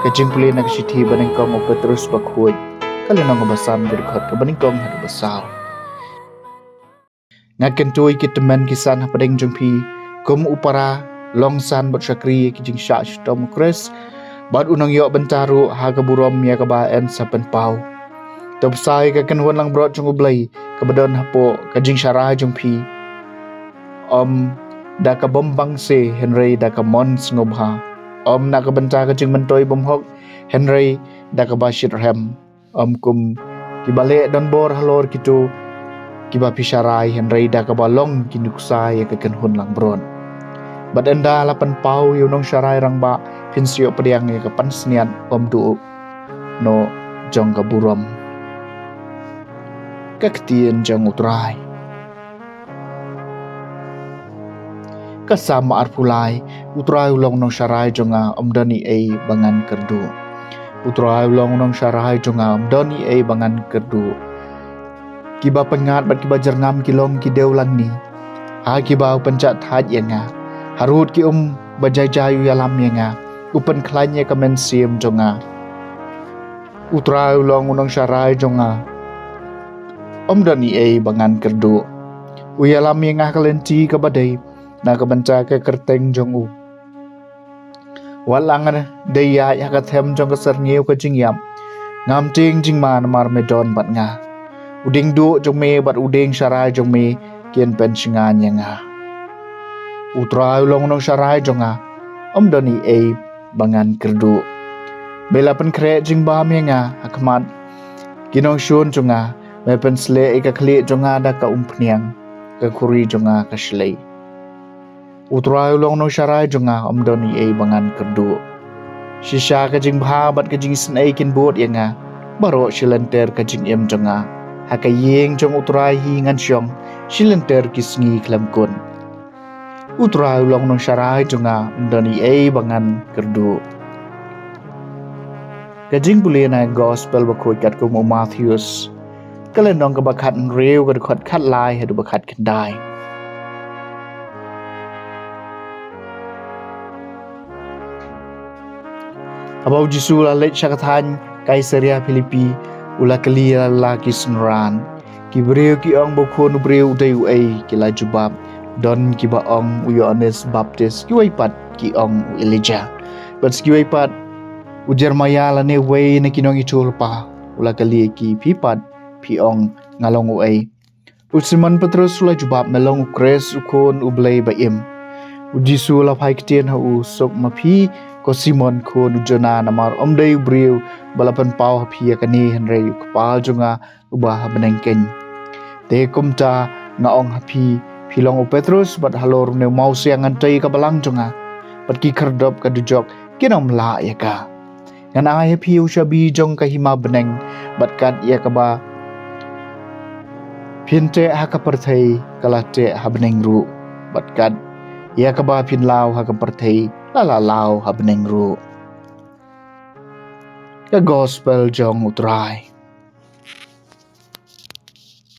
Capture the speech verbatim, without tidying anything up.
Ka jingpule na ka shithi ba nyngkong u Petrus bakhuid, ka lynnong ba san, ka dkhot kaba nyngkong haduh ba saw. Nga kyntu ïa ki tymmen ki san hapdeng jong phi, kum u para, long san bad shakri ïa ki jingshah shitom u Khrist, bad u nongïoh bynta ruh ha ka burom ïa kaba yn sa pynpaw. To bsa ïa ka kynhun langbrot jong U Blei kaba don hapoh ka jingsharai jong phi, ym da ka bym bang se, hynrei da ka mon sngewbha, ym na ka bynta ka jingmyntoi bymhok, hynrei da kaba shitrhem, ym kum kiba leh donbor halor kito kiba phi sharai, hynrei da kaba long ki nuksa ïa ka kynhun langbrot. Bad ynda la pynpaw ïa u nongsharai rangbah, phin sa ïoh pdiang ïa ka pansngiat bymduh noh jong ka burom. Ka ktien jong U Trai. Ka Salm arphew lai. U Trai u long u nongsharai jong nga, ym don ei ei ba ngan kyrduh. U Trai u long u nongsharai jong nga, ym don ei ei ba ngan kyrduh. Kiba pyngngad bad kiba jyrngam ki long ki dewlangni, ha kiba u pynjah thait ïa nga. Harud ki um ba jai jai u ïalam ïa nga, u pynkhlaiñ ïa ka mynsiem jong nga. U Trai u long u nongsharai jong nga, ym don ei ei ba ngan kyrduh. U ïalam ïa nga ha ka lynti kaba dei, na ka bynta ka kyrteng jong u. Wat la nga dei ïaid ha ka them jong ka syrngiew ka jingïap, ngam tieng jingma, namar me don bad nga. U dieng duh jong me bad u dieng sharai jong me kin pynshngaiñ ïa nga. U Trai u long u nongsharai jong nga, ym don ei ei ba ngan kyrduh. Me la pynkhreh jingbam ïa nga ha khmat ki nongshun jong nga, me pynshlei ïa ka khlieh jong nga da ka umphniang, ka khuri jong nga ka shlei. U Trai u long u nongsharai jong nga, ym don ei ei ba ngan kyrduh. Shisha ka jingbha bad ka jingisynei kin bud ïa nga, baroh shi lynter ka jingim jong nga. Ha ka ïing jong U Trai hi ngan shong, shi lynter ki sngi khlem kut. U Trai u long u nongsharai jong nga, ym don ei ei ba ngan kyrduh. Ka jingpule na ka Gospel bakhuid katkum u Mathaios, ka lynnong kaba khathynriew, ka dkhot khatlai haduh ba khatkhyndai. Haba U Jisu u la leit sha ka thaiñ Kaisaria Philippi, u la kylli ïa la ki synran: Ki briew ki ong ba u Khun u briew u dei uei? Ki la jubab: Don kiba ong u Ïoannis Baptist, kiwei pat ki ong u Elijah, bad kiwei pat u Jeremaïah lane uwei na ki nongïathuhlypa. U la kylli ïa ki: Phi pat, phi ong nga long uei? U Simon Petrus u la jubab: Me long u Khrist, u Khun u Blei ba im. U Jisu u la phai ktien ha u: Suk ma phi, ko Simon khun u Jonah, namar ym dei u briew ba la pynpaw ha phi ïa kane, hynrei u Kpa jong nga uba ha bneng keiñ. Te kumta nga ong ha phi, phi long u Petrus, bad halor une u mawsiang ngan tei ïa ka balang jong nga, bad ki khyrdop ka dujok kin ym lah ïa ka. Ngan ai ha phi u shabi jong ka hima bneng, bad kat ïa kaba phin teh ha ka pyrthei, ka la teh ha bneng ruh, bad kat ïa kaba phin law ha ka pyrthei, la la law ha bneng ruh. Ka Gospel jong U Trai.